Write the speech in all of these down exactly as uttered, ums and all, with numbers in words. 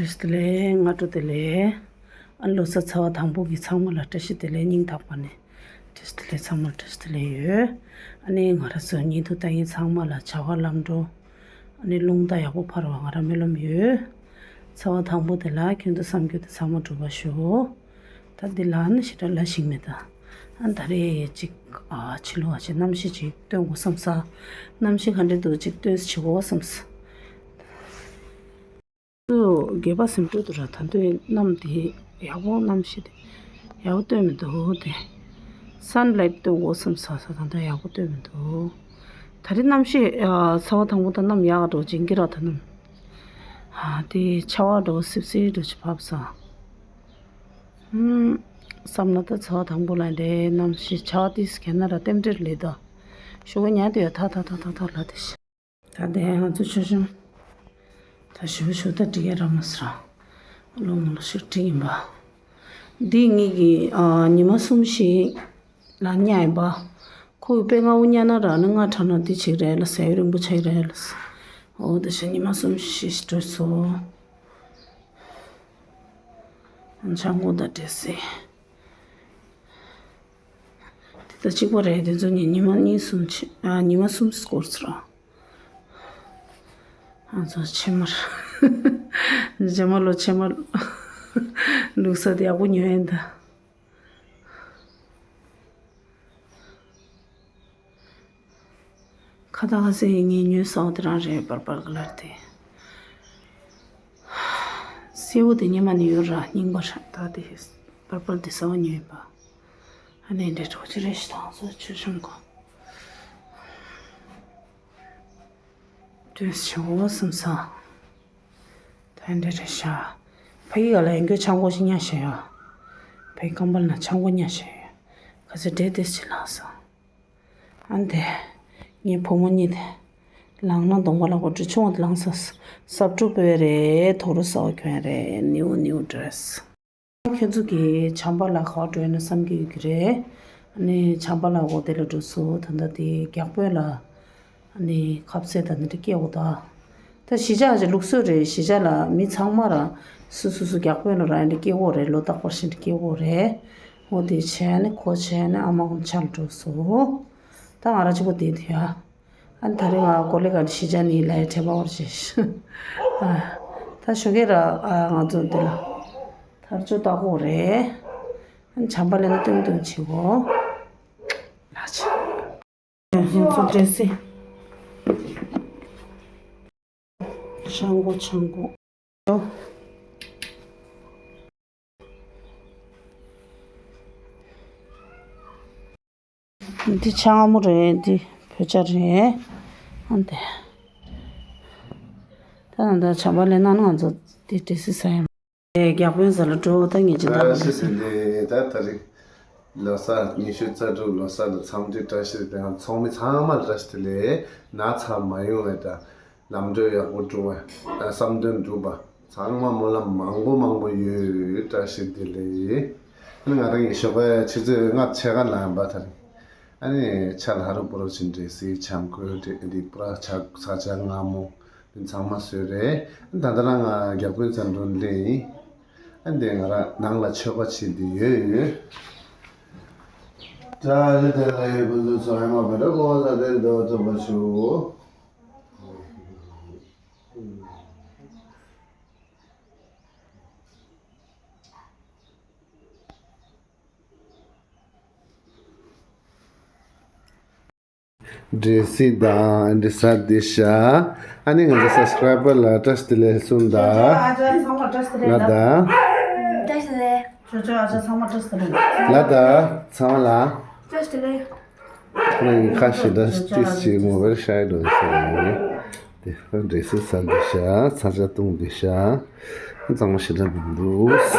བཀྲ་ཤིས་བདེ་ལེགས། སྔ་དྲོ་བདེ་ལེགས། ཨ་ལོ་གསར་ཚེས་པ་དང་པོ་གི་ཚང་མ་ལ་བཀྲ་ཤིས་བདེ་ལེགས། སྙིང་ཐག་པ་ནས་བཀྲ་ཤིས་བདེ་ལེགས། ཚང་མ་ལ་བཀྲ་ཤིས་བདེ་ལེགས་ཡོད། ཨ་ནི་ང་རང་ཚོ་ཉིན་ཐོ་ལྟ་མཁན་ཚང་མ་ལ་བྱ་བ་ལམ་འགྲོ། ཨ་ནི་རླུང་རྟ་ཡག་པོ་འཕར་བ་ང་རང་སྨོན་ལམ་ཡོད། ཚེས་པ་དང་པོ་དེ་ལ་ཁྱོད་ཚོ་བསམ་རྒྱུ་དེ་ཚང་མ་འགྲུབ་པ་ཤོག་ད་འདི་ལ་ནི་ཞེ་དྲག་ལ་ཞིག་མེད་ད། ཨ་ད་རེས་ཅིག་ཨ་ཕྱི་ལོགས་ཨ་ཅིག་གནམ་གཤིས་ཅིག་སྟོན་དགོས་བསམ་ས། གནམ་གཤིས་ག་འདྲ་འདུག་ཅིག་ལྟོས་བྱེད་དགོས་བསམ་ས། དགེ་བ་སེམས་སྤྲོ་དུ་ར་ད་འདོད་གནམ་དེ་ཡག་པོ་གནམ་གཤིས་དེ་ཡག་པོ་སྟོན་མི་འདུག་དེ། སན་ལའེ་ཊི་སྟོན་དགོས་བསམ་ས་ས་ད་ད་ཡག་པོ་སྟོན་མི་འདུག་ད་རེས་གནམ་གཤིས་ཚེས་པ་དང་པོ་ད་གནམ་ཡག་འགྲོ་ཅིང་གི་ར་ད་གནམ། ཨ་དེ་ཆར་པ་འགྲོ་སིབ་སིབ་འགྲོ་ཅིག་བབས་ས། ཧུམ། བསམ་ན་ད་ཚེས་པ་དང་པོ་ལ་འདྲའི་གནམ་གཤིས་ཆར་པ་ཏིས་གན་ན་ར་རྟེན་འབྲེལ་ལས་ད། ཞུ་བ་ཉལ་དུ་ཡ་ཐ་ཐ་ཐ་ཐ་ཐ་ལ་དེ་ཤི། ད་དེ་ང་ཚོ་ཆོས་ཆུང་། ད་ཞུ་བ་ཞུ་ད་འགྲིག་ཡ་ར་མ་སི་ར། ལོ་ངོ་ལོ་ཞིག་འགྲིག་ཡིན་པ། འདི་ངེད་ཀྱི་ཨ་ཉི་མ་གསུམ་ཞིག་ལ་ཉལ་ཡིན་པ། ཁོ་གི་དཔེ་ང་འུ་ཉལ་ན་ར་ནི་ང་ཁྲ་ན་འདི་ཆིག་རེད་ལ་ཟས་རིང་པོ་ཆགས་རེད་ལ། འོ་དེ་ཤ་ཉི་མ་གསུམ་ཞིག་འགྲོ་སོང་། ཆང་གོ་དང་འབྲས་སིལ། དེ་ལྟ་གཅིག་པ་རེད། དེ་ཚོ་ཉི་ཉི་མ་གཉིས་གསུམ་ཕྱིན། ཨ་ཉི་མ་གསུམ་སྐོར་ཚོ་ར། ང་ཚོ་ཕྱི་མར་རྗེས་མ་ལོ་ཕྱི་མར་ལུག་ས་དེ་ཡག་པོ་ཉོ་ཡིན་ད། ཁ་ཏ་ཁ་སེ་ངས་ཉོས་སོང་། དེ་རང་རེད། པར་པར་ག་ལར་དེ་སེའུ་དེ་ཉི་མ་ནས་ཡོད་ར། རྙིང་པ་ར་ད་དེ་པར་པར་དེ་སེའུ་ཉོས་ཡིན་པ། ཨ་ནེ་འདྲེ་གྲོགས་ཅི་རེད་ཞིག་དང་ཚོ་ཆུ་ཆུང་གོ། དུས་ཆེ་བོ་སུམ་སང་། ད་འདྲེ་རེད་ཤག་ཕ་གི་ག་ལ་ཡང་གོ་ཆང་གོ་ཞིག་ཉར་ཤག་ཡ། ཕ་གི་ཀམ་པལ་ན་ཆང་གོ་ཉར་ཤག་ཡ། ཁ་ཚ་འདྲེ་དེ་ཞིག་ལངས་སོང་། ཨ་འདྲེ། ངའི་བུ་མོ་གཉིས་དེ། ལངས་ན་གདོང་པ་ལ་གོ་འབྲུ་ཆུང་བ་དེ་ལངས་སོང་། སབ་ཕྲུག་པོ་རེད། དོ་རུ་ས་བ་གྱོན་རེད། ནིའུ་ནིའུ་ཌི་རེ་སི། ཁྱོད་ཚོ་གི་བྱམས་པ་ལགས་ག་པར་འགྲོ་ཡོད་ན་བསམ་གྱི་ཡོད་ཀྱི་རེད། ཨ་ནི་བྱམས་པ་ལགས་འོ་དེ་ལ་འགྲོ་སོང་། ད་ལྟ་དེ་རྒྱག་དཔོན་ལ་ཨ་ནི་ཁ་ཟས་དང་འདི་འདྲ་སྐྱེལ་འོ་ད། ད་གཞིས་ཆགས་ཀྱི་ལུགས་སྲོལ་རེད། གཞིས་ཆགས་ལ་མི་ཚང་མ་རང་སུ་སུ་སུ་རྒྱག་དཔོན་ལ་རང་འདི་སྐྱེལ་འོ་རེད། ལོ་རྟག་པར་བཞིན་འདི་སྐྱེལ་འོ་རེད། འོ་དེ་བྱས་ནས་ཁོ་བྱས་ནས་ཨ་མ་ཁོང་ཆ་ལ་འགྲོ་སོང་། ད་ང་རང་གཅིག་པོ་བསྡད་དེ་ཡ། ཨ་ནི་ད་རེས་ང་གོ་ལེ་ག་ནས་གཞིས་ཆགས་ནས་ལ་ཡ་དྲན་པ་བར་བྱས། ཨ་ད་ཞོགས་ཀས་ར་ཨ་ང་ཚོ་འདི་ལ་ཐར་ཅོ་ལྟ་གོ་རེད། ཨ་ནི་བྱམས་པ་ལས་ན་སྟོན་སྟོན་བྱེད་གོ། ལ་ཆ། ང་ཚོ་འདྲེ་སྲིན། ཆང་གོ་ཆང་གོ། འདི་ཆང་སྔ་མོ་རེད། འདི་བོད་ཇ་རེད། ཨ་འདི། ད་ད་བྱམས་པ་ལས་ན་ང་ཚོ་འདི་འདྲེ་སྲིན་ཟ་ཡ། རྒྱག་དཔོན་ཟ་ལ་འགྲོ། ད་ངས་ཇི་ལྟར་བཀྲ་ཤིས་བདེ་ལེགས། ད་ད་རེས་ལོ་གསར་ཉི་ཤུ་རྩ་དྲུག་ལོ་གསར་ལ་འཚམས་འདྲི་བཀྲ་ཤིས་བདེ་ལེགས། ཚོགས་མི་ཚང་མ་ལ་བཀྲ་ཤིས་བདེ་ལེགས། ན་ཚ་མ་ཡོང་བའི་ད། ལམ་འགྲོ་ཡག་པོ་འགྲོ་བ། བསམ་དོན་འགྲུབ་པ། ཚང་མ་སྨོན་ལམ་མང་པོ་མང་པོ་ཡོད། བཀྲ་ཤིས་བདེ་ལེགས། ཨ་ནི་ང་རང་གི་ཞོགས་པའི་ཆུ་ཚོད་ལྔ་ཕྱེད་ཀ་ལ་ཡིན་པ་དང་། ཨ་ནི་ཆ་ལ་ཧ་རུ་པུ་རོ་ཆིན་འདྲེ་སྲིན་ཆང་ཁོལ་འདི་པུ་ར་ཆ་ས་ཆ་སྔ་མོ་འདི་ཚང་མ་བཟོས་རེད། ཨ་ནི་ད་ལྟ་རང་ང་རྒྱག་དཔོན་ཚ་འགྲོ་ལེ་ཡིན། ཨ་ནི་ང་རང་ནང་ལ་མཆོད་པ་བྱེད་འདི་ཡོད་ཡོད། ད་ཨ་ནི་དེ་ལ་ཡོད་པ་ཚོ་ཚོ་ཧེ་མ་བེ་ར་གོ་བ་ས་དེ་འདོད་ཐུབ་པ་ཞུ། འདྲེ་སྲིན་དང་འདྲེ་ས་འདི་ཤ། ཨ་ནི་ང་ཚོ་སབ་སི་ཀ་རའི་བར་ལ་བཀྲ་ཤིས་བདེ་ལེགས་གསུངས་དང་། ལ་དང་། བཀྲ་ཤིས་བདེ་ལེགས། ལ་དང་། ཚང་མ་ལ། བཀྲ་ཤིས་བདེ་ལེགས། ཁོ་རང་གི་ཁ་ཞེ་དྲག་ཏིས་ཅིག་ངོ་བོར་ཤར་འགྲོ་ཟེར་ནས། དེ་འདྲེ་སྲིན་ཟ་འདི་ཤ། ཚ་ཆ་བཏུང་འདི་ཤ། གཙང་མ་ཞེ་དྲག་མི་འདུག་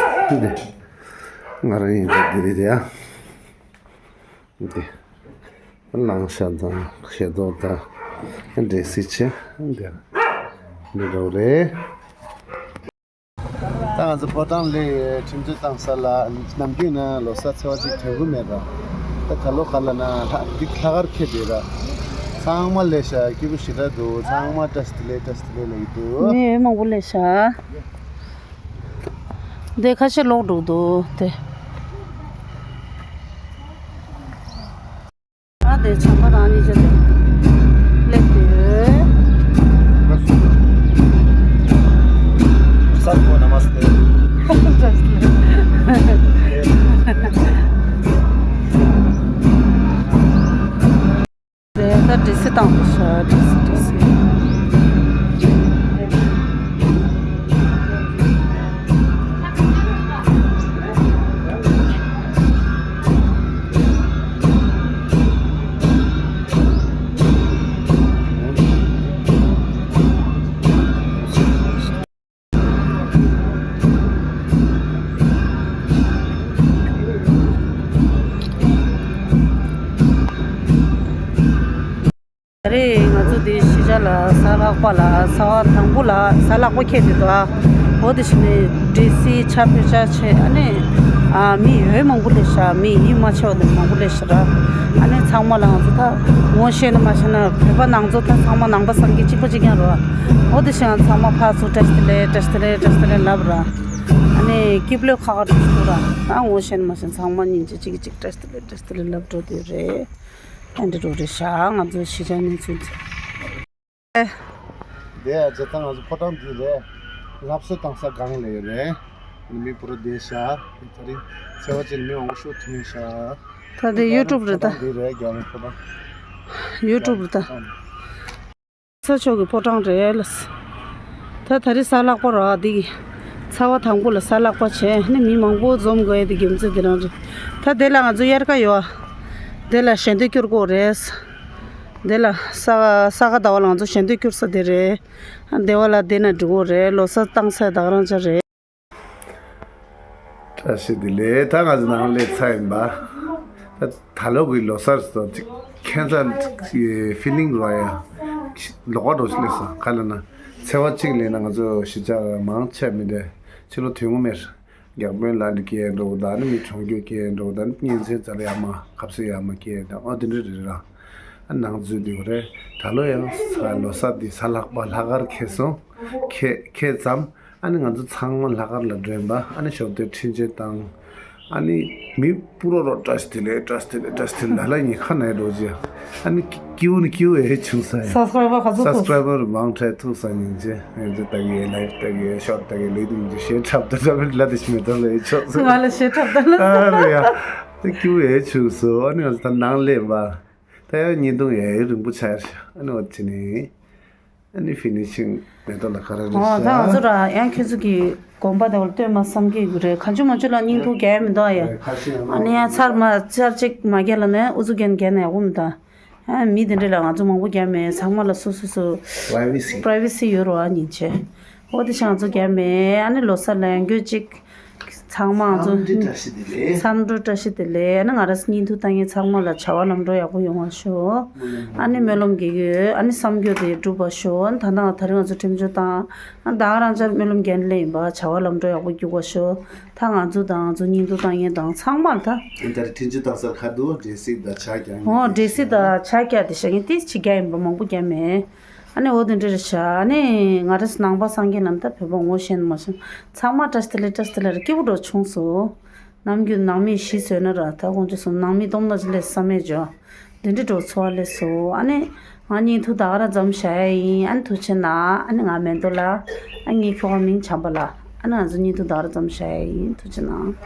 འདི་ང་རང་ཡིན་འདི་འདི་རེད་ཡ། འདི་ལང་ཤ་དང་ཤེ་ཏོག་དང་འདྲེ་སྲིན་ཆེ་འདི་འདི་འདྲ་རེད། ད་ང་ཚོ་ཕོ་བྲང་ལ་ཁྲིམས་གཅོད་བཏང་ས་ལ་ནམ་རྒྱུན་ན་ལོ་གསར་ཚེས་པ་གཅིག་ཐོན་གི་མེད་ར། ད་ད་ལོ་ག་ལ་ན་ལྷ་འདི་ལྷག་དཀར་ཁེལ་བསྡད་ར། ཚང་མ་ལས་ཤ་སྐྱིད་པོ་ཞེ་དྲག་འདུག་ཚང་མ་བཀྲ་ཤིས་བདེ་ལེགས་བཀྲ་ཤིས་བདེ་ལེགས་ལབ་ཀྱི་འདུག་མི་མང་པོ་ལས་ཤ། འདི་ཁ་ཤས་ལོག་འགྲོ་འདུག་དེ། ཨ་དེ་བྱམས་པ་རང་ཉིད་ཅན་དེ་སླེབས་ཏེ་ཡོད། སར་པོ་ནམ་སྟེ། རེད། ད་འདྲི་སྲིད་བཏང་དུ་ཤ་འདྲི་སྲིད་འདྲི་སྲིད། ད་རེས་ང་ཚོ་འདི་གཞིས་ཆགས་ལ་གཟའ་ལྷག་པ་ལ་གཟའ་དང་པོ་ལ་གཟའ་ལྷག་པ་ཁེལ་ཏེ་འདུག་ཨ། འོ་དེ་བཞིན་ནས་འདྲི་སྲིད་ཆ་བོད་ཆ་ཆེ་ཨ་ནི་ཨ་མི་ཡོད་མང་པོ་སླེབས་ཤག་མི་ཡིད་མ་ཆེས་པ་དེ་མང་པོ་སླེབས་ཤག་ར། ཨ་ནི་ཚང་མ་ལ་ང་ཚོ་ད་ངོ་ཤེས་ན་མ་ཤེས་ན་བོད་པ་ནང་ཚོ་ད་ཚང་མ་ནང་པ་སངས་རྒྱས་གཅིག་པ་གཅིག་རྐྱང་རེད་བ། འོ་དེ་བཞིན་ང་ཚང་མ་ཕར་ཚུར་བཀྲ་ཤིས་བདེ་ལེགས་བཀྲ་ཤིས་བདེ་ལེགས་བཀྲ་ཤིས་བདེ་ལེགས་ལབ་ར། ཨ་ནི་སྐྱིབས་ལོས་ཁ་ཁ་བཀྲ་ཤིས་ཐུག་ར། ད་ངོ་ཤེས་ན་མ་ཤེས་ཚང་མ་སྙིང་རྗེ་གཅིག་གིས་གཅིག་བཀྲ་ཤིས་བདེ་ལེགས་བཀྲ་ཤིས་བདེ་ལེགས་ལབ་འགྲོ་དེ་རེད། ཨ་འདྲ་འགྲོ་རེད་ཤག་ང་ཚོ་གཞིས་ཆགས་གནས་ཚུལ་དེ། དེ་ཡ་ཇི་ལྟར་ང་ཚོ་ཕོ་བྲང་འདི་རེད། སློབ་གསོ་བཏང་ས་སྒང་ལ་ཡོད་རེད། མི་པུ་ར་བསྡད་ཤག་དེ་ཚ་རིང་ཚེས་པ་གཅིག་ལ་མི་མང་པོ་ཤོག་ཐུག་ཡོད་ཤག་དེ་ཡུ་ཊུབ་རེད་ད། ཕོ་བྲང་འདི་རེད། རྒྱ་མི་ཕོ་བྲང་། ཡུ་ཊུབ་རེད་ད། ས་མཆོག་གི་ཕོ་བྲང་རེད་ལ། ད་ད་རེས་གཟའ་ལྷག་པ་ར་འདི་གི་ཚ་བ་དང་པོ་ལ་གཟའ་ལྷག་པ་བྱས་ནས་མི་མང་པོ་འཛོམས་དགོས་ཡ་དེ་རྒྱུ་མཚན་དེ་རང་རེད། ད་དེ་ལ་ང་ཚོ་དབྱར་ཁ་ཡོད་ཨ། དེ་ལ་ཞལ་འདོན་སྐྱོར་དགོས་རེད། དེ་ལ་ས་ས་ག་ཟླ་བ་ལ་ང་ཚོ་ཞལ་འདོན་སྐྱོར་ས་དེ་རེད། ཨ་དེ་བ་ལ་དེ་ན་འགྲོ་དགོས་རེད། ལོ་གསར་བཏང་ས་ད་ག་རང་ཅག་རེད། བཀྲ་ཤིས་བདེ་ལེགས། ད་ང་ཚོ་ནང་སླེབས་ཚར་ཡིན་པ། ད་ད་ལོ་གི་ལོ་གསར་སོ་ཅིག་ཁྱད་མཚར་ཕི་ལིང་རོ་ཡ། ལོགས་ཀ་འགྲོ་ཞིག་སླེབས་སོང་། ག་ལ་ན་ཚེས་པ་གཅིག་ལས་ན་ང་ཚོ་གཞིས་ཆགས་མང་ཆེ་མི་འདྲ་ཕྱི་ལོ་དོན་ངོ་མེར་རྒྱག་དཔོན་ལ་འདི་སྐྱེལ་འགྲོ་དང་ནི་མི་གྲོང་ཁྱེར་སྐྱེལ་འགྲོ་དང་ནི་གཉེན་ཚན་རྩ་ལ་ཡར་མར་གབ་ས་ཡར་མར་སྐྱེལ་དང་ཨོ་དེ་འདྲ་རེ་རེ་རང་ཨ་ནང་འཛུལ་དུས་རེད། ད་ལོ་ཡང་ས་ལོ་གསར་འདི་གཟའ་ལྷག་པ་ལྷག་དཀར་ཁེལ་སོང་། ཁེལ་ཁེལ་ཙམ། ཨ་ནི་ང་ཚོ་ཚང་མ་ལྷག་དཀར་ལ་སྒྲོན་པ། ཨ་ནི་ཞོགས་དུས་འཕྲིན་བཅོལ་བཏང་། ཨ་ནི་མི་སྤུ་རོ་རོ་བཀྲ་ཤིས་བདེ་ལེགས་བཀྲ་ཤིས་བདེ་ལེགས་བཀྲ་ཤིས་བདེ་ལེགས་ལ་ལ་ཉི་ཁ་ནས་འགྲོ་རྗེས། ཨ་ནི་ཀི་ཀིའུ་ནི་ཀིའུ་ཨེ་བྱུང་ས་ཡ། སབ་སི་ཀ་རའི་བར་ག་ཚོད་ཐུབ། སབ་སི་ཀ་རའི་བར་མང་དྲགས་ཐུག་ས་ཉིན་རྗེས་ང་ཚོ་ལྟ་གི་ཡོད། ལའིབ་ལྟ་གི་ཡོད། ཤོར་ལྟ་གི་ཡོད། ལས་དུང་གི་ཞེ་ཁྲབ་ད་ཁྲབ་ལ་དེ་ཤི་མེད་ད་ལ་ཨེ་ཆོག་ས། ང་ལ་ཞེ་ཁྲབ་ད་ལ། ཨ་རེ་ཡ། དེ་ཀིའུ་ཨེ་བྱུང་སོ། ཨ་ནི་ང་ཚོ་ད་ནང་སླེབས་པ། ད་ཡང་བརྙན་ཐུང་ཡ་ཡ་རིང་པོ་ཆགས་ཡ་ཤག་ཨ་ནི་འོ་ཅི་ནི། ཨ་ནི་ཕི་ནི་ཤིང་མེ་ཏོག་ལ་ག་རེ་རེད་ཨོ་ད་ང་ཤག་ཚོ་ར་ཡང་ཁྱོད་ཚོ་གི་དགོན་པ་དེ་བར་སྟོན་མ་བསམ་གྱི་གི་རེད། གང་བྱུང་མང་བྱུང་ལ་བརྙན་ཐུང་རྒྱག་ཡ་མི་འདུག་ཨ་ཡ། ཨ་ནི་ཡང་ཚར་མ་ཚར་གཅིག་མ་རྒྱག་ལ་ནས་ཨུ་ཚུགས་རྒྱག་ན་རྒྱག་ན་ཡག་པོ་མི་འདུག་ཨ་མི་དེ་འདྲ་ལ་ང་ཚོ་མང་པོ་རྒྱག་མེད། ཚང་མ་ལ་སོ་སོ་སོ་པ་རའི་ཝེ་སི་པ་རའི་ཝེ་སི་ཡོད་རོ་ཨ་ཉིན་བྱས། ཨོ་དེ་ཆ་ང་ཚོ་རྒྱག་མེད། ཨ་ནི་ལོ་གསར་ལ་ཡང་འགྱོད་ཅིག་ཚང་མ་ང་ཚོ་འཚམས་འདྲི་བཀྲ་ཤིས་བདེ་ལེགས། འཚམས་འདྲི་བཀྲ་ཤིས་བདེ་ལེགས། ཨ་ནི་ང་རང་བརྙན་ཐུང་ལྟ་མཁན་ཚང་མ་ལ་བྱ་བ་ལམ་འགྲོ་ཡག་པོ་ཡོང་བ་ཤོག་ཨ་ནི་སྨོན་ལམ་རྒྱག་གི་ཡོད། ཨ་ནི་བསམ་འགྱུར་དེ་འགྲུབ་པ་ཤོག་ཨ་ནི་ད་ལྟ་ད་རིང་ང་ཚོ་འགྲེམས་སྤྱོད་བཏང་། ཨ་ནི་ད་ག་རང་ཅག་སྨོན་ལམ་རྒྱག་ལེ་ཡིན་པ། བྱ་བ་ལམ་འགྲོ་ཡག་པོ་རྒྱུག་པ་ཤོག་ད་ང་ཚོ་དང་ང་ཚོ་བརྙན་ཐུང་ལྟ་མཁན་དང་ཚང་མ་ལ་ད། ཨ་ནི་ད་རེས་འགྲེམས་སྤྱོད་བཏང་སར་ཁ་ཐུག་འབྲས་སིལ་དང་ཇ་རྒྱག་ཨོ་འབྲས་སིལ་དང་ཇ་རྒྱག་དེ་བཞག་མཁན་ཏིས་ཅིག་རྒྱག་ཡིན་པ། མང་པོ་རྒྱག་མེད། ཨ་ནི་འོ་དེ་འདྲ་རེད་ཤག་ཨ་ནི་ང་རང་ཚོ་ནང་པ་སངས་རྒྱས་རྣམས་ད་བོད་པ་ངོ་ཤེས་ན་མ་ཤེས་ན་ཚང་མ་བཀྲ་ཤིས་བདེ་ལེགས་བཀྲ་ཤིས་བདེ་ལེགས་རེད། སྐྱིད་པོ་འགྲོ་བྱུང་སོང་། ནམ་རྒྱུན་ནང་མི་ཤི་ཟོས་ན་ར་ད་དགོང་ཅི་སོང་ནང་མི་སྟོང་ན་ཅི་ལས་བསམ་མེད་འཇོ། འདི་འདྲ་འགྲོ་ཚོར་བ་ལས་སོ། ཨ་ནི་ང་བརྙན་ཐུང་ད་ག་རང་མཚམས་བཞག་ཡ་ཡིན། ཨ་ནི་ཐུགས་རྗེ་གནང་། ཨ་ནི་ང་མེ་ཏོག་ལ། ཨ་ངའི་ཁྱོ་ག་མིང་བྱམས་པ་ལ། ཨ་ནི་ང་ཚོ་བརྙན་ཐུང་ད་ག་རང་མཚམས་བཞག་ཡ་ཡིན། ཐུགས་རྗེ་གནང་།